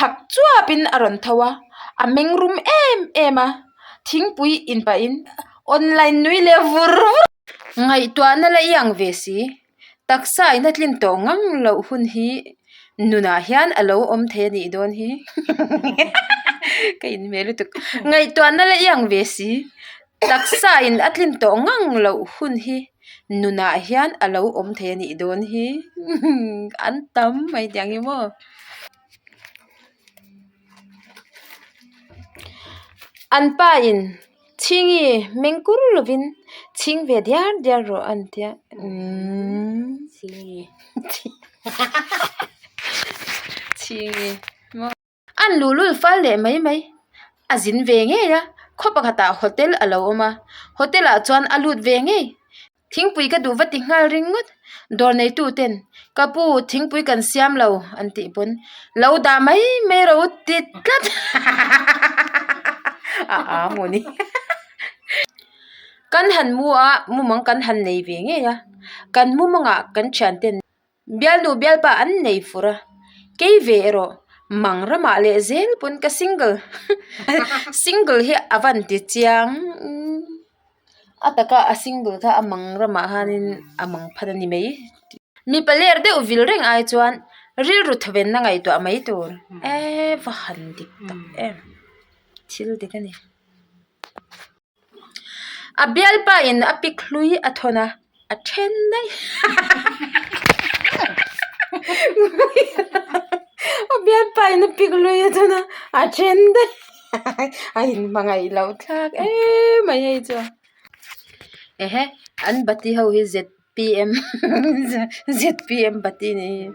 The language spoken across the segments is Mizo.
Thak chuapin a rawn tho a, a meng rum em em a, thingpui in pahin online nui leh vur vur. Ngaihtuahna la i ang ve si, taksa in a tlin tawh ngang loh hun hi nunah hian a lo awm thei a nih dawn hi ka inhmeh lutuk. Ngaihtuahna la i ang ve si, taksa in a tlin tawh ngang loh hun hi nunah hian a lo awm thei a nih dawn hi an tam mai tiang hi maw. An pa in Chhingi meng kur lovin chhing ve diar diar rawh a ni tia umm Chhingi Chhingi maw an luh lul fal leh mai mai a zin ve ngei a khaw pakhatah hotel a lo awm a hotel ah chuan a lut ve ngei. Thingpui ka duh va ti nghal ringawt. Dawr neitu ten, Ka pu, thingpui kan siam lo, an tih pawn, Lo dah mai mai rawh u ti tlat. A a maw ni. Kan han mu a, mumang kan han nei ve ngei a. Kan mumangah kan thian ten Bialnu bialpa an nei fur a, kei ve erawh mang ramah leh zel pawn ka single single hi a van ti chiang a taka a single kha a mang ramah khanin a mang phat a ni mai. Mipa ler deuh vil reng ai chuan rilru thawvenna ngaihtuah mai tur e va han dik tak em thil dik a ni. A bialpa in a pik hlui a thawn a, a then daih. A bialpa in a pik hlui a thawn a, a then daih. A inhmangaih loh thlak em mai hei chu. Ehe an bati ho hi zpm zpm bati ni hi.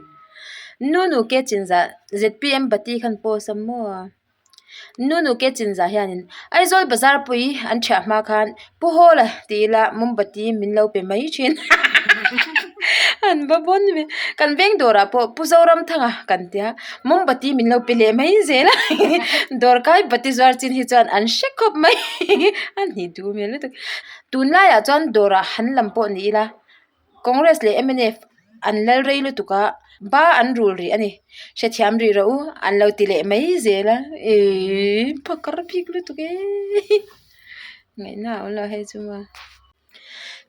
Nunu ke chinzah zpm bati khan post a maw. Nunu ke chinzah hianin Aizawl bazar pui an thiah hma khan Pu Hawla tih ila mombati min lo pe mai thin an va bawn ve kan veng dawrah pawh Pu Zoramthanga kan tia mombati min lo pe leh mai zel a dawrkai bati zuar chin hi chuan an hre khawp mai a ni duh hmel lutuk tunlaiah chuan dawrah han lam pawh ni ila. Congress leh mnf an lal rei lutuk a, ba an rul rih a ni. Hrethiam rih rawh u, an lo ti leh mai zel a, eii phakar bik lutuk e ngaihna a awm lo hei chu maw.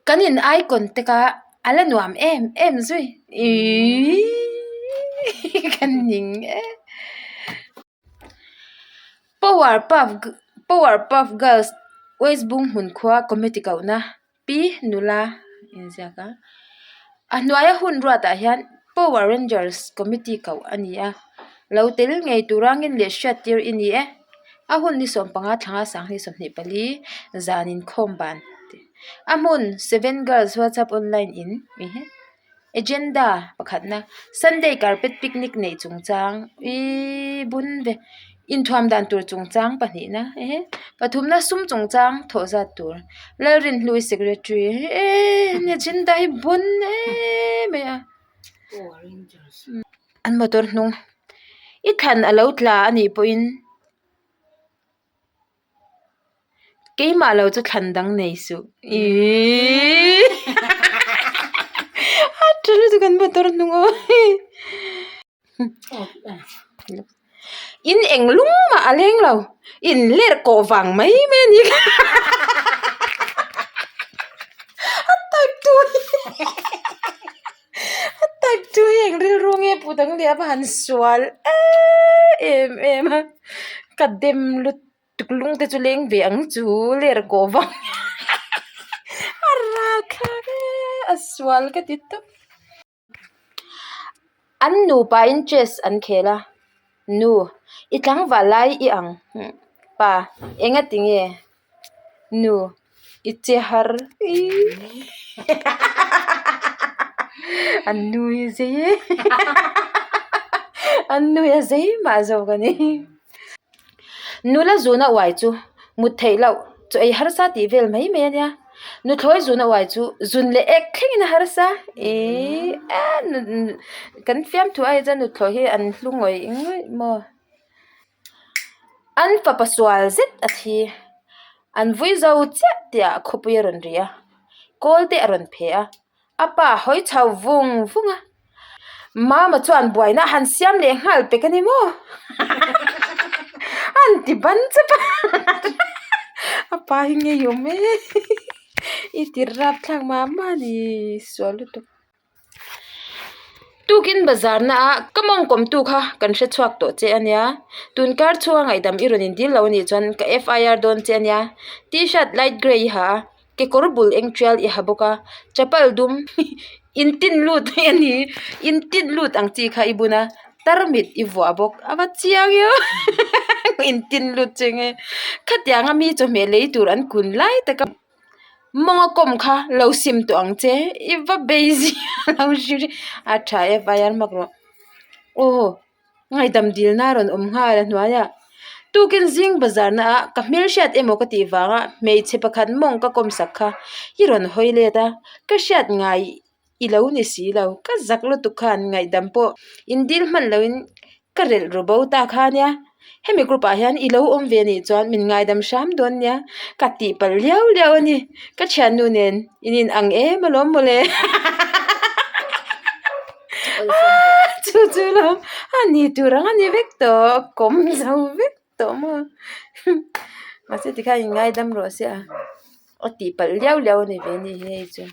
Kan in icon te kha a la nuam em em zui eii ka ning e. Power puff Power Puff Girls West Bung hmun khua committee kohna Pi Nula inziak a a hnuaia hun ruatah hian Power Rangers committee koh a ni a lo tel ngei tura ngin leh hriat tir i ni e a hun ni 15 thlanga 24 zan inkhawm ban a hmun Seven Girls WhatsApp online in. Agenda pakhatna Sunday carpet picnic neih chungchang ihh bun ve inthuam dan tur chungchang pahnihna ehe pathumna sum chungchang thawh zat tur Lalrinhlui secretary eee agenda hi bun em mai a an motor hnung i thlan a lo tla a nih pawhin. Keimah lo chu thlan dang nei suh iiii a ṭha lutuk an motor hnung aw in eng lung mah a leng lo in lerh kawh vang mai mai a ni a type tu hi a type tu hi eng rilru nge put ang leh a va han sual em em a. Ka dem lutuk lung te chu leng ve ang chu ler kawh vang a ralthlak e a sual ka ti tawp. An nupa in chess an khel a nu i tlangval lai i ang pa enga tinge nu i che har an nui zei e an nui a zei mah zawk a ni nula zuna uai chu mut theih loh chaw ei harsa tih vel mai mai a nia nuthlawi zuna uai chu zun leh ek thlengin a harsa ihh kan fiamthu ai chuan nuthlawi hi an hlu ngawih ngawih maw. An fapa sual zet a thi. An vui zo chiah tih ah khawpui a rawn ri a, kawl te a rawn phe a, a pa hawi chho vung vung a. Mama chuan buaina a han siam leh nghal pek a ni maw? A han ti ban chep a, a pa hi ngei awm e, i ti rapthlak mah mah a ni sual lutuk. Tukin bazar na ah ka mawngkawm tu kha kan hre chhuak tawh che a nia, tun kar chhunga ngaihdam i rawn indil lo a nih chuan ka FIR dawn che a nia, t-shirt light grey i ha a. Kekawr bul eng tial i ha bawk a chapal dum in tin lut a ni in tin lut ang chi kha i bun a tarmit i vuah bawk a va chiang e aw in tin lut chu enge khatianga mi chawhmeh lei tur an kun lai taka mawnga kawm kha lo sim tawh ang che i va bei zia lo hrim hrim a tha e vai an mak rawh aw. Ngaihdam dilna a rawn awm nghal a hnuaiah tukin zing bazar na ah ka hmelhriat emaw ka tih vanga hmeichhe pakhat mawng ka kawm sak kha i rawn hawi let a ka hriat ngai i lo ni si lo ka zak lutuk khan ngaihdam pawh in dil hman loh in ka relh ru bo ta kha ania hemi group ah hian i lo awm ve anih chuan min ngaidam hram dawn nia ka tih palh liau liau a ni ka thiannu nen in in ang em alawm mawle. Chu chu lo a ni tur ang a ni vek tawh kawm zo vek tawh maw mahse tikhian in ngaidam rawh se a a tih palh liau liau a ni ve a ni hi hei chu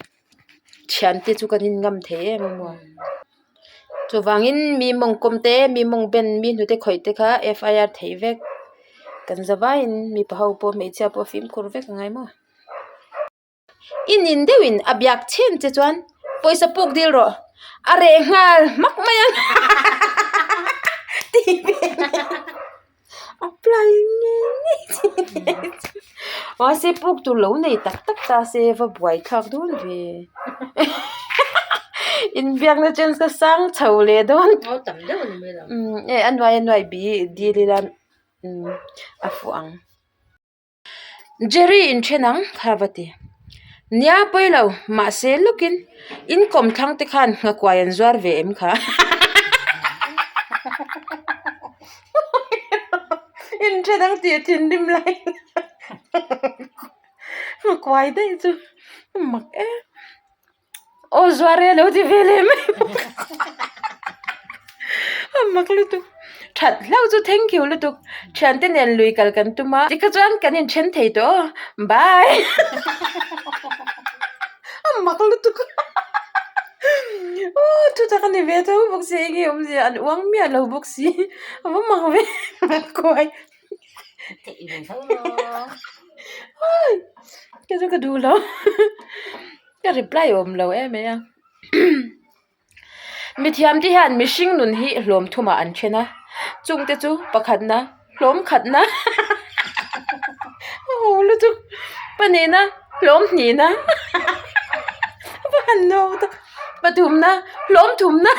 thiante chu kan in ngam thei em a maw chuvangin mi mawng kawm te mi mawng ben mi hnute khawih te kha F I R theih vek kan za vaiin mipa ho pawh hmeichhia pawh fimkhur vek a ngai maw. I nin deuhin a biak chhen che chuan pawisa puk dil rawh a reh nghal hmak mai ang tih ve apply ngei ngei chi mahse puk tur lo nei tak tak ta se va buai thlak dawn ve inbiakna chance ka sang chho leh dawn e a nuai a nuai bi dil ila a fuh ang. Jerry inthen ang kha va ti. Nia pawi lo, mahse lawkin in kawmthlang te khan nghakuai an zuar ve em kha. Inthen ang tih thinrim lai nghakuai daih chu mak em. Aw zuar e lo ti ve leh mai bawk a mak lutuk that hlauh chu thank you lutuk thiante nen lui kal kan tum a tikha chuan kan inthen thei tawh aw bye a mak lutuk aw thutak a ni ve tho bawk si enge awmzia an uang miah lo bawk si a va mak ve kuai Kei chu ka duh lo ka reply awm lo em mai a mithiam te hian mihring nun hi hlawm thumah an then a chung te chu pakhatna hlawm khatna a ho lutuk pahnihna hlawm hnihna a va han no tak pathumna hlawm thumna.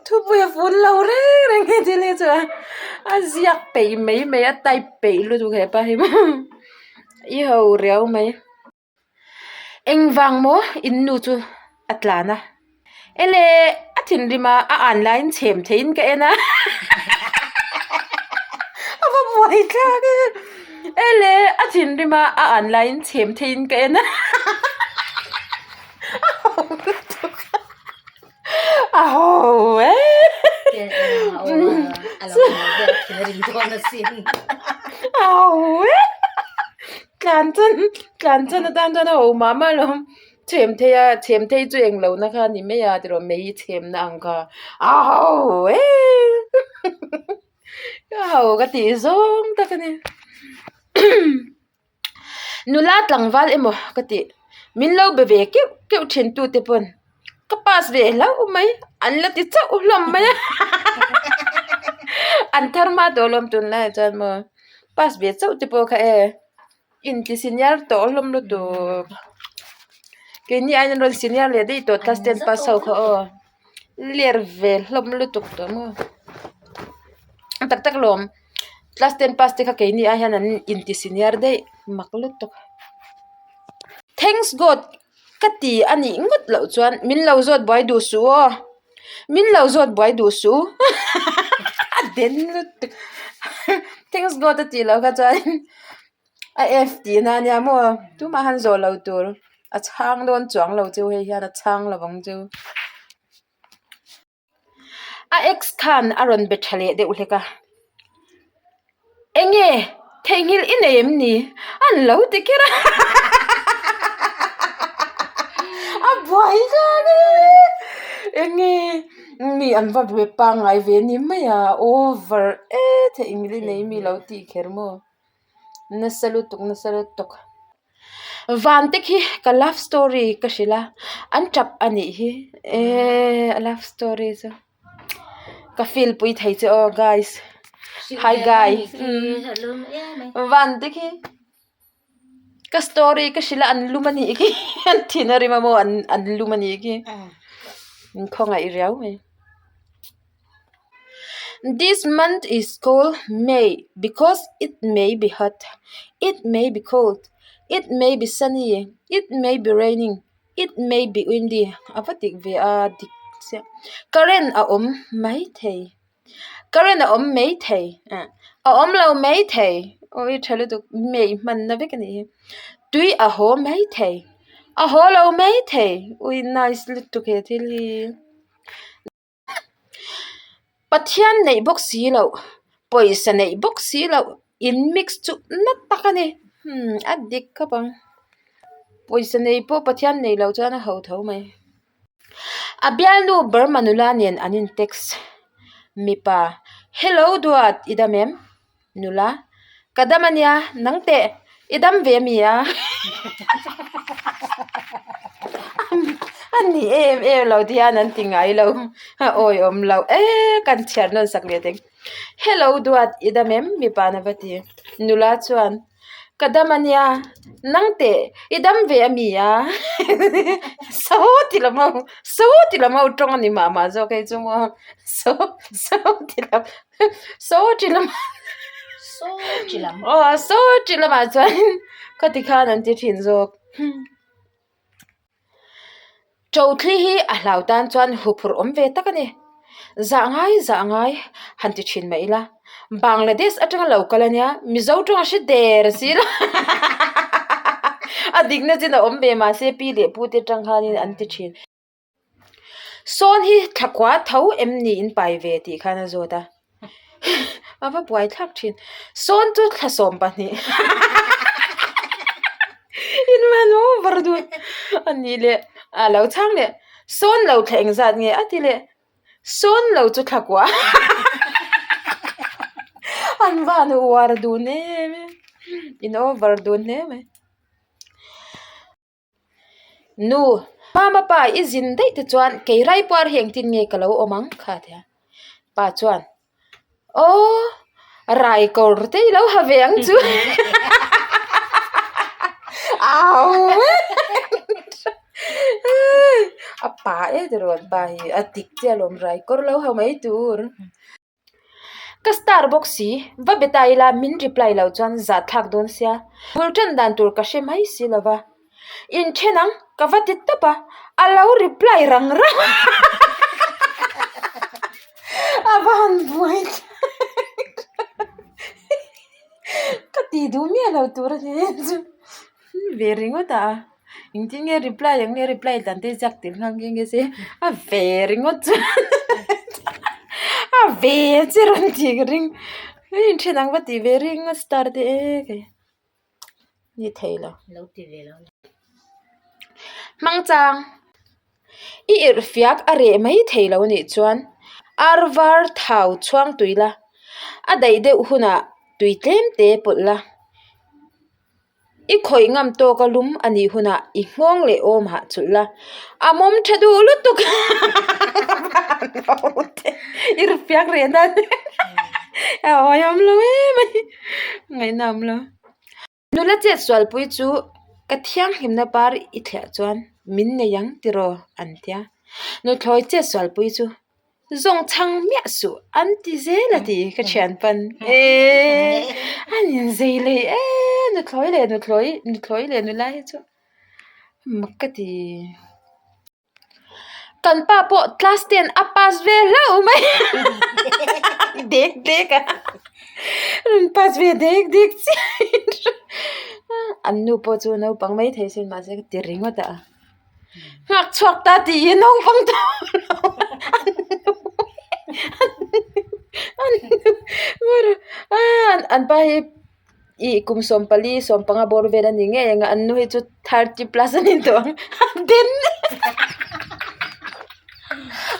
Thupui a fun lo reng reng he thil hi chu a ziak peih mai mai a type peih lutuk hepa hi i ho riau mai engvang maw in nu chu a tlan a ele a thinrim a a an laiin chhem theihin ka en a a va buai thlak e ele a thinrim a a an laiin chhem theihin ka en a. A ho e. A ho e. Tlan chuan tlan chuan atan chuan a ho mah mah alawm. Chhem thei a chhem thei chu eng lohna kha a ni mai a tiraw mei chhemna ang kha a ho e. Ka ho ka tih zawng tak a ni. Nula tlangval emaw ka tih min lo be ve keuh keuh thin tu te pawn ka pass ve hlauh mai an la ti chauh hlawm mai a an thar hma tawh alawm tunlaiah chuan maw pass ve chauh te pawh kha e inti senior tawh hlawm lutuk keini aiin an rawn senior leh daih tawh class ten pass ho kha aw ler ve hlawm lutuk tawh maw a tak tak alawm. Class ten pass te kha keini ai hian an inti senior daih mak lutuk. Thanks God ka ti a nih ngawt loh chuan min lo zawt buai duh suh aw min lo zawt buai duh suh a den lutuk thanks God a tih loh kha chuan a F tihna a nia maw tumah han zawh lo tur. A chhang dawn chuang lo chu hei hian a chhang lo ang chu. A ex khan a rawn be tha leh deuh hlek a, Enge theihnghilh i nei em ni? An lo ti kher a, a buai thlak e, enge mi an va be pangngai ve ni mai a, over e theihnghilh i nei mi lo tih kher maw, nasa lutuk nasa lutuk. Van te khi ka love story ka hrilh a, an tap a nih hi eee a love story chu ka feel pui thei che aw guys hi guy van te khi ka story ka hrilh a an lum a nih khi an thin a rim a maw an lum a nih khi min khawngaih riau mai. This month is called May because it may be hot, it may be cold, it may be sunny, it may be raining, it may be windy a va dik ve a dik chiah. Current a awm mai thei, current a awm mai thei ah a awm lo mai thei awi tha lutuk may hmanna vek a nih hi tui a haw mai thei a haw lo mai thei ui nice lutuk he thil hi. Pathian neih bawk si loh, pawisa neih bawk si loh in mix chu na tak a ni. Hmm a dik khawp ang. Pawisa nei pawh Pathian nei loh chuan a ho tho mai. A bialnu Burma nula nen an in text. Mipa, Hello duat, i dam em? Nula, Ka dam a nia, nang teh, i dam ve mi a? A ni em em lo ti hian an ti ngai lo, a awihawm loh e, kan chhiar nawn sak leh teng. Hello duat, i dam em? Mipa na va ti. Nula chuan, Ka dam a nia, nang teh, i dam ve a mi a? Saw ti lam ho, saw ti lam ho tawng a ni mah mah zawk hei chu maw, saw, saw ti lam. Saw chi lamah Saw chi lam. Aw saw chi lamah chuan khati khan an ti thin zawk. Ṭothli hi a hlau tan chuan huphurh awm ve tak a ni. Zah ngai zah ngai han ti thin mah ila. Bangladesh atanga lo kal ania Mizo tawng a hre der si lo. A dikna chin a awm ve mahse pi leh pu te atang khanin an ti thin. Sawn hi thlakua tho em ni in pai ve tih khan a zawt a, a va buai thlak thin. Sawn chu thla 12 in man over dun a nih leh a lo chhang leh sawn lo thla engzat nge a ti leh sawn lo chu thlakua an van uar dun em em in over dun hle mai. Nu, Mama pa i zin daih te chuan kei raipuar hi engtin nge ka lo awm ang kha tia. Pa chuan, Aw, rai kawr te i lo ha ve ang chu. Au! A pa e tirawn pa hi a dik chiah alawm rai kawr lo ha mai tur. Ka star bawk si, va be ta ila min reply lo chuan zah thlak dawn sia, bul tan dan tur ka hre mai si lo va, inthen ang ka va ti tawp a, a lo reply rang rang a, a va han buai thlak ka ti duh miah lo tur a ni chu ve ringawt a. Engtin nge reply ang nge reply dan te ziak tel nghal nghe nghe se a ve ringawt chuan a ve che rawn tih ka ring hei inthen ang va tih ve ringawt star te e kei ni thei lo lo ti ve lo hmang chang i irh fiak a reh mai thei lo nih chuan ar var thau chhuang tui la a daih deuh hunah tui tlem te pawlh la. I khawih ngam tawk a lum a nih hunah i nghawng leh awm hah chulh la, a mawm tha duh lutuk i ru piak reh dan a awihawm lo em a ni ngaihna awm lo. Nula chet sualpui chu ka thianghlimna par i thliah chuan min nei ang tiraw an tia, nuthlawi chet sualpui chu Zawng chhang miah suh an ti zel a ti ka thian pan eee an inzei leh ee nuthlawi leh nuthlawi nuthlawi leh nula hi chu mak ka ti. Kan pa pawh class ten a pass ve hlauh mai dek dek a. Rawn pass ve dek dek chiah an nu pawh chu naupang mai thei sin mahse ka ti ringawt a. Nghak chhuak ta tih hi naupang tawh lo an pa hi ih kum 14 15 bawr vel a ni ngei ang a an nu hi chu 30 plus a ni tawh ang a den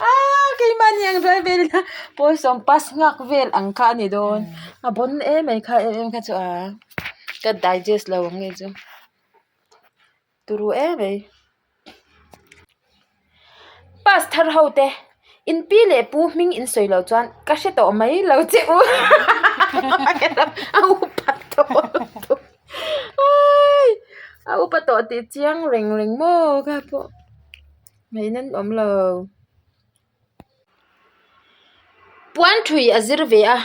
aaa keimahni ang rual vel ila pawl sawm pass nghak vel ang kha a ni dawn a bawn em mai kha em em kha chu a ka digest lo ang nge chu. Turu em mai. Pass thar ho te in pi leh pu hming in sawi loh chuan ka hre tawh mai lo che u a upa tawh lutuk ai a upa tawh tih chiang reng reng maw kha pawh ngaihna an awm lo. Puan thui a zir ve a,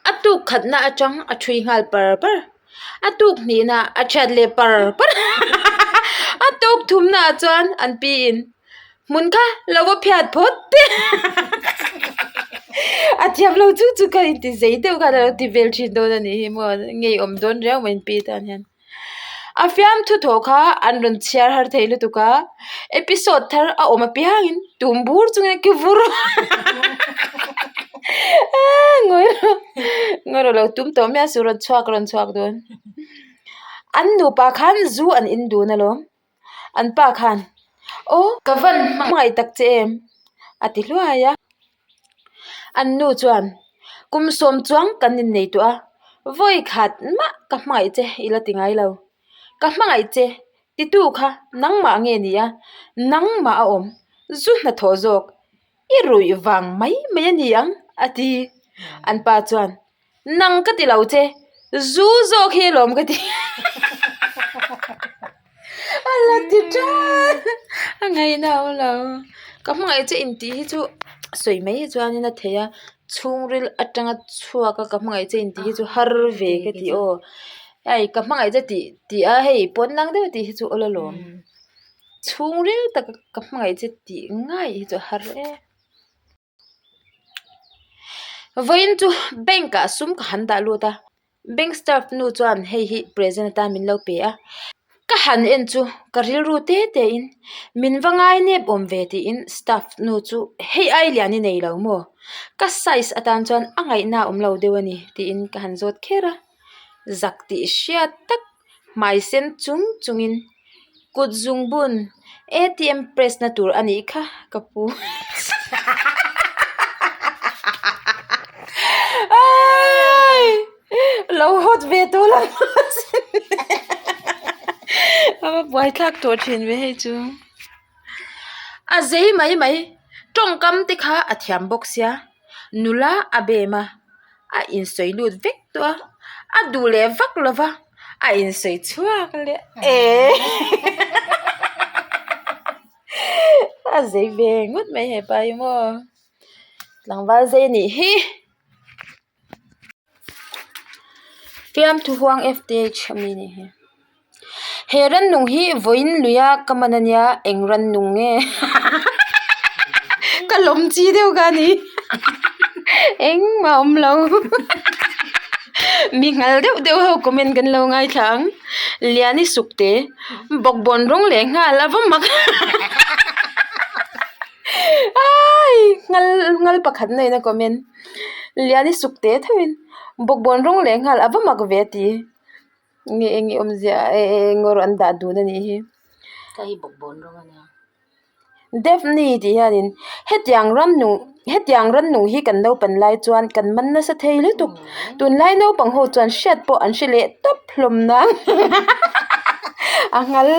a tuk khatna atang a thui nghal par par, a tuk hnihna a thiat leh par par a tuk thumna ah chuan an pi in hmun kha lo va phiat phawt teh a thiam lo chu chu ka inti zei deuh khan a lo ti vel thin dawn a nih hi maw ngeiawm dawn riau mai an pi tan hian. A fiamthu thawh kha an rawn chhiar har thei lutuk a, episode thar a awm apiangin tum bur chungin a ki vur ngawi rawh ngawi rawh lo tum tawh miah suh rawn chhuak rawn chhuak dawn. An nupa khan zu an in dun alawm, an pa khan aw ka van hmangaih tak che em a ti hluai a. An nu chuan kum sawm chuang kan innei tawh a, vawi khat mah ka hmangaih che i la ti ngai lo. Ka hmangaih che titu kha nangmah nge ni a, nangmah a awm zu hnathawh zawk i ruih vang mai mai a ni ang a ti. An pa chuan nang ka ti lo che zu zawk hi alawm ka ti a la ti tan a ngaihna a awm lo ka hmangaih che intih hi chu sawi mai hi chuanin a thei a chhungril atanga chhuak a ka hmangaih che intih hi chu har ve ka ti aw hei ka hmangaih che tih tih a hei pawn lang deuh tih hi chu awl alawm chhungril taka ka hmangaih che tih ngai hi chu a har em. Vawiin chu bank ah sum ka han dah lut a bank staff nu chuan hei hi present atan min lo pe a ka han en chu ka rilru te te in min va ngai nep awm ve tiin staff nu chu hei ai lian i nei lo maw ka size atan chuan a ngaihna a awm lo deuh a ni tiin ka han zawt kher a zak tih hriat tak hmai sen chung chungin kut zungbun A_T_M press na tur a nih kha ka pu lo hawt ve tawh lo a va buaithlak tawh thin ve hei chu a zei mai mai tawngkam te kha a thiam bawk sia nula a bem a. a insawi lut vek tawh a a duh leh vak lo va a insawi chhuak leh eh a zei ve ngawt mai hepa hi maw tlangval zei a nih hi fiamthu huang f t h a mi nih hi he rannung hi vawiin luia ka man ania eng rannung nge ka lawm chi deuh kha a ni engmah a awm lo mi nghal deuh deuh ho comment kan lo ngaithla ang Liani sukte bawkbawn rawng leh nghal a va mak ai nghal nghal pakhat na in a comment Liani sukte theuhin bawkbawn rawng leh nghal a va mak ve a ti. Nge eng i awmzia e e eng erawh an dah dun a nih hi. Ka hi bawkbawn rawng a nia. Daphne tih hianin hetiang ram nung hetiang ram nung hi kan naupan lai chuan kan man nasa thei lutuk tunlai naupang ho chuan hriat pawh an hre leh tawp hlawm nang a nghal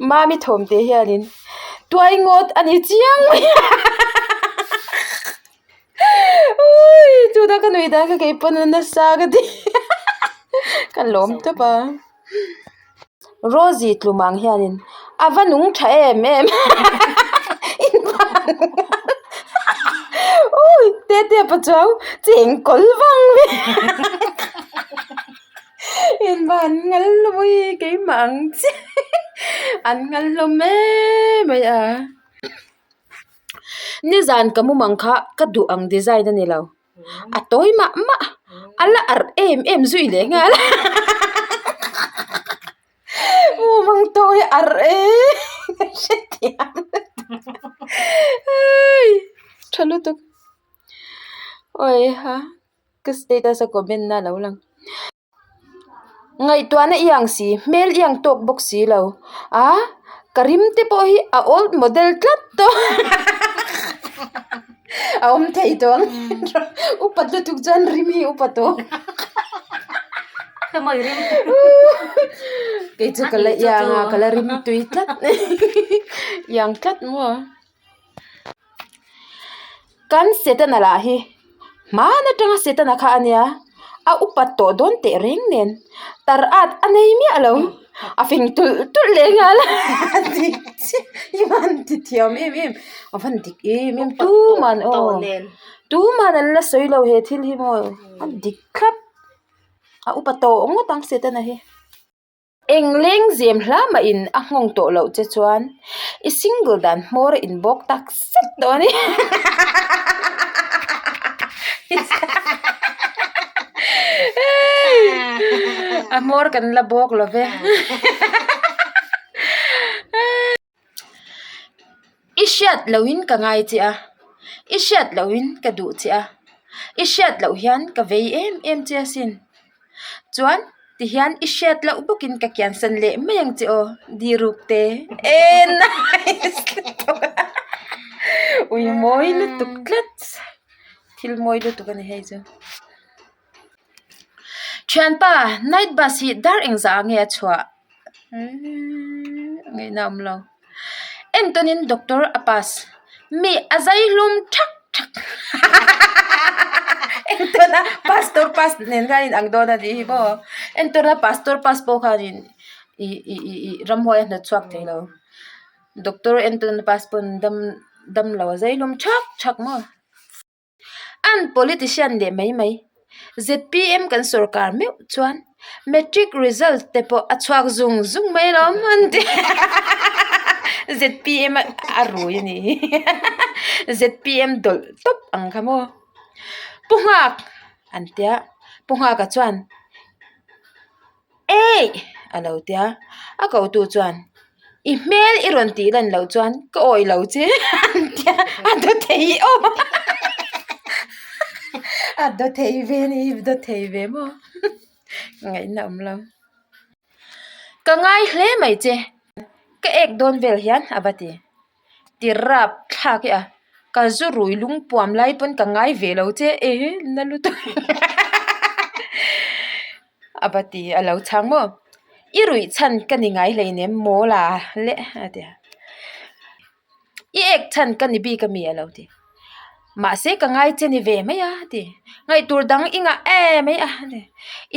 mami thawm teh hianin tuai ngawt a ni chiang mai Ui tuna ka nui dan kha kei pawn a nasa ka ti ka lawm tawp a Rosie tlum ang hianin a va nung tha em em ui tete pa chuang cheng kawl vang ve invan nghal hlawm ui keimah ang chiah an nghal hlawm em mai a. Nizan ka mumang kha ka duh ang design a ni lo. A tawi mah mah a la arh em em zui leh nghal a mumang tawi arh em ka hrethiam hei tha lutuk awiha ka status a comment na alo lang. Ngaihtuahna i ang si, hmel i ang tawk bawk si lo. A, ka rim te pawh hi a old model tlat tawh. A awm thei tawh ang. Upat lutuk chuan rim hi upa tawh. Kei chu ka la iang a, ka la rim tui tlat. Iang tlat maw. Kan Setana lah hi hman atanga Setana kha a nia, a upat tawh dawn teh reng nen tar at a nei miah lo, a fing tulh tulh leh nghal a dik chiah i van ti thiam em em a van dik em em tuman aw tuman an la sawi lo he thil hi maw a dik thlap a upa tawh ngawt ang Setana hi. Eng leng zem hla mah in a nghawng tawh loh che chuan i single dan hmawr a inbawk tak zet tawh a ni. A hmawr kan la bawk lo ve. I hriat lohin ka ngai che a, i hriat lohin ka duh che a, i hriat loh hian ka vei em em che asin. Chuan tihian i hriat loh bawkin ka kiansan leh mai ang che aw diruk te e nice lutuk a ui mawi lutuk tlat thil mawi lutuk a ni hei chu. Thianpa night bus hi dar engzah ah nge a chhuah ngaihna a awm lo entawnin doctor a pass mi a zai hlum thak thak entawna pastor pass nen khan in ang dawn a nih hi maw entawna pastor pass pawh khanin ih ih ih ramhuai a hnawt chhuak thei lo doctor entawna pass pawn dam dam lo a zai hlum thak thak maw. An politician leh mai mai. ZPM kan sorkar meuh chuan matric result te pawh a chhuak zung zung mai lo an ti. ZPM a rui a nih hi. ZPM dawlh tawp ang kha maw. Pu Nghak an tia, Pu Nghaka chuan Eih! a lo tia, a kotu chuan I hmel i rawn tih lan loh chuan ka awih lo che an tia, a daw thei awm a, a daw thei ve a ni, daw thei ve maw ngaihna awm lo. Ka ngai hle mai che, ka ek dawn vel hian a va ti. Ti rap thlak i a, ka zu rui lung puam lai pawn ka ngai ve lo che e na lutuk a va ti a lo chhang maw i ruih chhan ka ni ngai hleinem maw la le a ti a i ek chhan ka ni bik ami a lo ti mahse ka ngai che ni ve mai a ti ngaihtur dang i ngah em mai a ti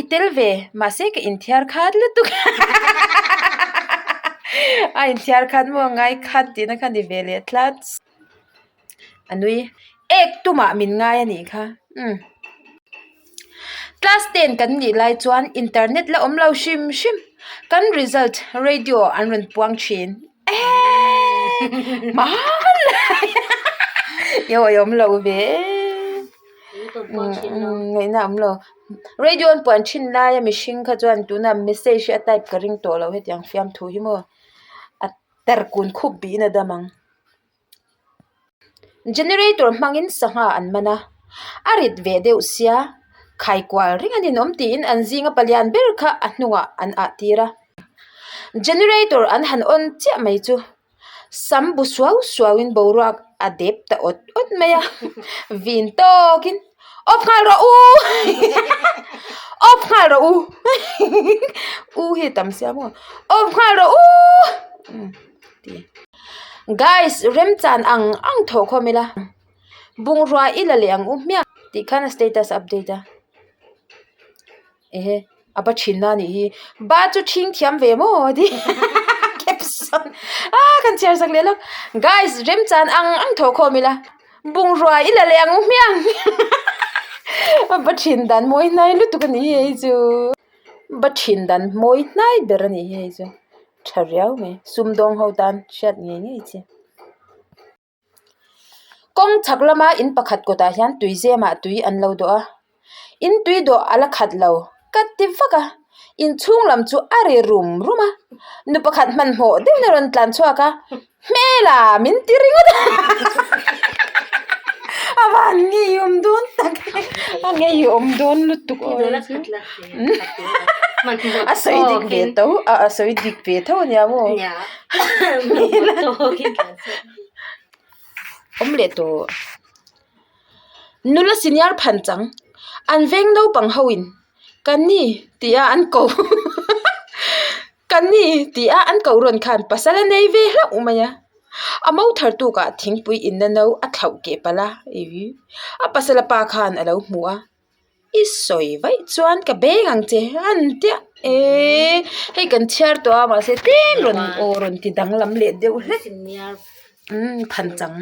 i tel ve mahse ka inthiar khat lutuk a inthiar khat maw ngai khat tihna kha ni ve leh tlat a nui ek tumah min ngai a nih kha umm class ten kan nih lai chuan internet la awm lo hrim hrim kan result radio an rawn puang thin. Eeii hmanlai i awih awm lo ve ngaihna awm lo radio an puan thin laia mihring kha chuan tuna message hi a type ka ring tawh lo hetiang fiamthu hi maw a tarkun khup bihin a dam ang. Generator hmangin sangha an man a, a rit ve deuh sia khaikual reng a ninawm tiin an zinga palian ber kha a hnungah an ah tir a. Generator an han on chiah mai chu sam bu suau suauin boruak a dep ta awt awt mai a, vin tawkin awp nghal rawh u awp nghal rawh u u hi a tam sia maw awp nghal rawh u ti. Guys remchan ang ang thawh khawm ila bungrua i la leh ang u hmiang tih khan a status update a ehe a va thin a nih hi ba chu thing thiam ve maw a ti caption a kan chhiar sak leh lawk guys remchan ang ang thawh khawm ila bungrua i la leh ang u hmiang a va thin dan mawi hnai lutuk a ni hi hei chu va thin dan mawi hnai ber a ni hi hei chu. Tha riau mai sumdawng ho tan hriat ngei ngei che. Kawng chhak lama in pakhat kawtah hian tui zemah tui an lo dawh a, in tui dawh a la khat lo ka ti vak a, inchhung lam chu a ri rum rum a, nu pakhat hmanhmawh deuhin a rawn tlan chhuak a, hmela min ti ringawt a a van ngeiawm dawn tak a ngeiawm dawn lutuk aw a sawi dik ve tho a sawi dik ve tho ania maw awm leh tawh nula senior phan chang an veng naupang ho in ka ni tih a an ko ka ni tih a an ko rawn khan pasal a nei ve hlauh mai a a mo thar tukah thingpui inna no a thlauh keh palh a a pasal a pa khan a lo hmu a. I sawi vaih chuan ka beng ang che an tia eee hei kan chhiar tawh a mahse tlem rawn aw rawn ti danglam leh deuh hlek umm phan chang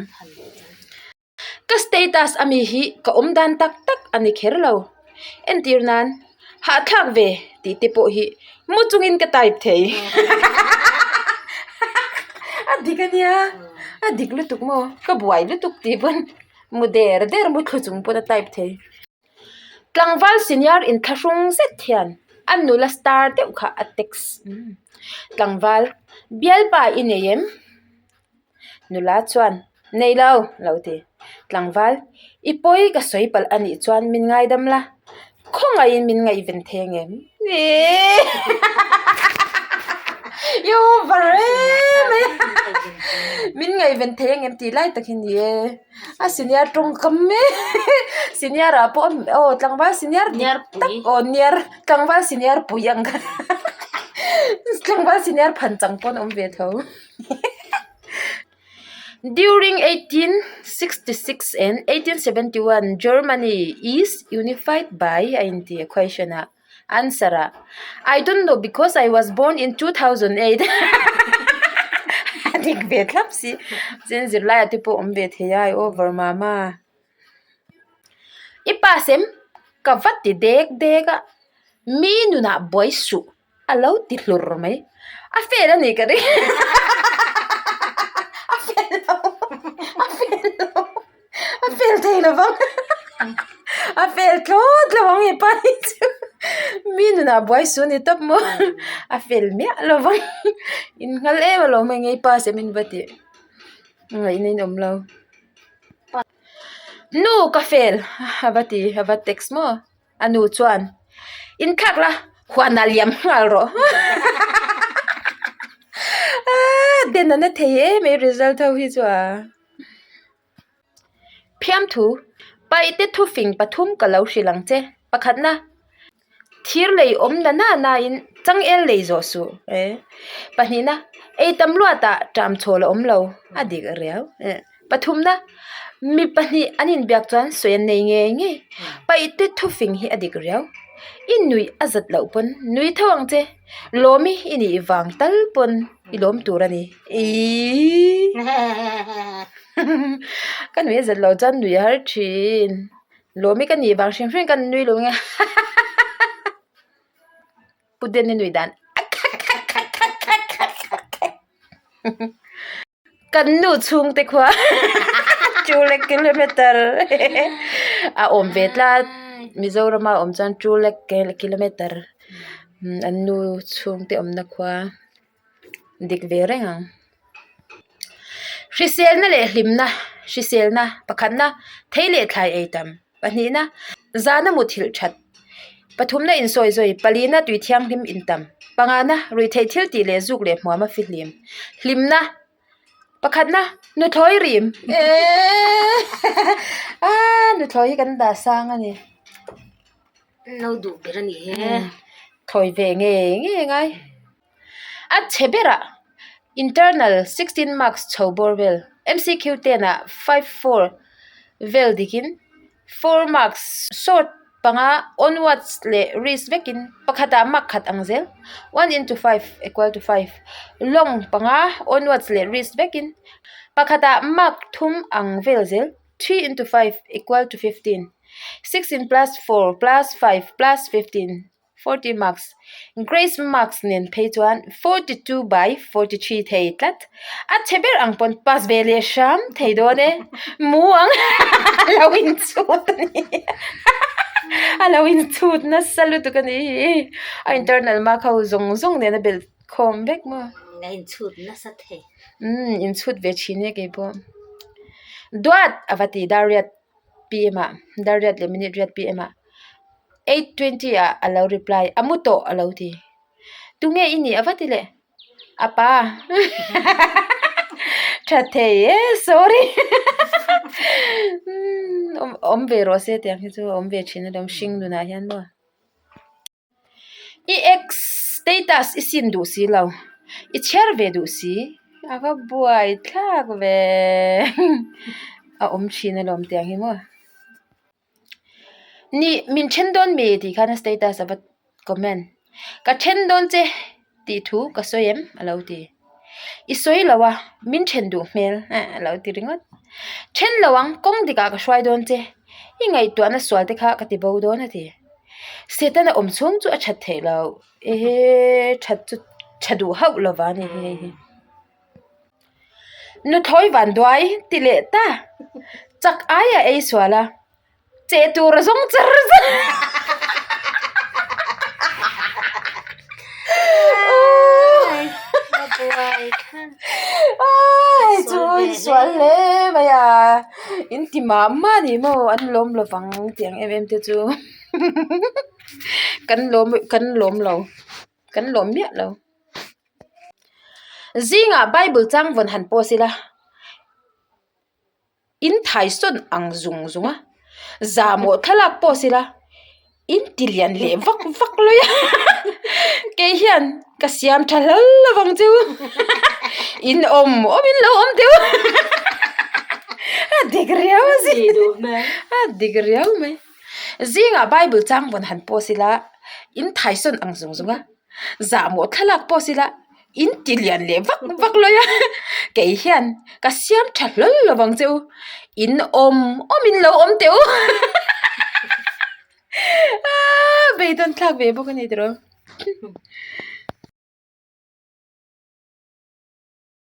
ka status ami hi ka awm dan tak tak a ni kher lo entir nan hahthlak ve tih te pawh hi mu chungin ka type thei a dik ania a dik lutuk maw ka buai lutuk tih pawn. Mu der der mu thlu chung pawn a type thei. Tlangval senior inthlahrung zet hian a nula star deuh kha a text. Tlangval, Bialpa i nei em? Nula chuan, Nei lo, lo ti. Tlangval, I pawi ka sawi palh a nih chuan min ngaidam la, khawngaihin min ngaihven thei ang em? I over em mai a, min ngaihven thei ang em tih lai tak hi ni e, a senior tawngkam mek senior ah pawh aw tlangval senior dik tak aw niar tlangval senior pui ang kha tlangval senior phan chang pawn a awm ve tho. During 1866 and 1871 Germany is unified by a inti a question ah answer ah I don't know because I was born in 2008 a dik ve thlap si chuan zirlai ah te pawh awm ve thei a i over mama i pass em ka va ti dek dek a mi nunah buai suh. A lo ti hlur mai. A fel a ni ka ring. A fel lo. A fel lo. A fel thei lo vang. A fel thlawt lo ang hepa hi chu. Mi nunah buai su ni tawp maw. A fel miah lo vang. Innghal em alawm hei ngei pa se min va tih. Ngaihna in awm lo. Nu ka fel a va ti a va text maw. A nu chuan, Inthlak la, huanah liam nghal rawh. Den a na thei em mai result ho hi chu a. Phiamthu, Paihte thufing pathum ka lo hrilh ang che. Pakhatna, thir lei awm na na nain changel lei zawh suh. Pahnihna, ei tam luatah ṭam chhawl a awm lo. A dik riau. Pathumna, mi pahnih an inbiak chuan sawi an nei ngei ngei. Paihte thufing hi a dik riau. I nuih a zat loh pawn nui tho ang che. Lawmi i nih vang tal pawn i lawm tur a ni. Iiii Ka nuih a zat loh chuan nui a har thin. Lawmi ka nih vang hrim hrim ka nui lo nge. Pu Deni nuih dan. Kan nu chhungte khua two lakh kilometer a awm ve tlat Mizorama awm chuan two lakh kilometer an nu chhungte awmna khua dik ve reng ang. Hriselna leh hlimna hriselna pakhatna thei leh thlai ei tam pahnihna zana muthilh that pathumna insawi zawi palina tui thianghlim intam pangana ruihtheih thil tih leh zuk leh hmuam a fihlim hlimna pakhatna nuthlawi rim eeee aaa nuthlawi hi kan dah sang a ni. No duh ber a ni he. Thawi ve ngei ngei ngai. A chhe berah internal 16 marks chho bawr vel MCQ 10 ah 5 4 vel dikin 4 marks short panga onwards leh risk vekin pakhatah mark khat ang zel 1 into 5 equal to 5 long panga onwards leh risk vekin pakhatah mark thum ang vel zel 3 into 5 equal to 15 16 plus 4 plus 5 plus 15. 40 marks. Grace marks nen phei chuan 42 by 43 thei tlat. A chhe ber ang pawn pass ve leh hram thei dawn e. Mu ang a lo inchhut a ni. A lo inchhut nasa lutuk a ni hi. A internal mark ho zawng zawng nen a belh khawm vek maw. A inchhut nasa thei. Umm inchhut ve thin e keipawh. Duat a va ti Dariat pm ah Dariat leh minute riat pm ah 8:20 ah a lo reply a mu tawh a lo ti. Tunge i nih a va ti leh. Apa tha thei e sorry awm ve rawh se tiang hi chu awm ve thin alawm hring nunah hian maw. I ex status i sin duh si lo i chhiar ve duh si a va buai thlak ve a awm thin alawm tiang hi maw. Ni min then dawn mi tih khan a status a va comment ka then dawn che tih thu ka sawi em a lo ti i sawi lo a min then duh hmel eh a lo ti ringawt then lo ang kawng dikah ka hruai dawn che i ngaihtuahna sual te kha ka ti bo dawn a ti Setana awm chhung chu a that theih loh ehe that chu tha duh hauh lova a ni hi hei hi. Nuthlawi van duai ti leh ta chak aia ei sual a che tur a zawng char char Ai chu insual hle mai a in ti mah mah a ni maw an lawm lovang tiang em em te chu kan lawm kan lawm lo kan lawm miah lo. Zingah Bible chang vawn han post ila in thaisawn ang zung zung a zahmawh thlalak post ila in ti lian leh vak vak lui a kei hian ka siam tha hlal lovang chu in awm awm in lo awm teu a dik riau a si a dik riau mai zingah Bible chang vawn han post ila in thaisawn ang zung zung a. Zahmawh thlalak pawh sila in ti lian leh vak vak lawi a kei hian ka siam tha hlawl lo vang che u in awm awm in lo awm teh u aaa beidawn thlak ve bawk a ni tiraw.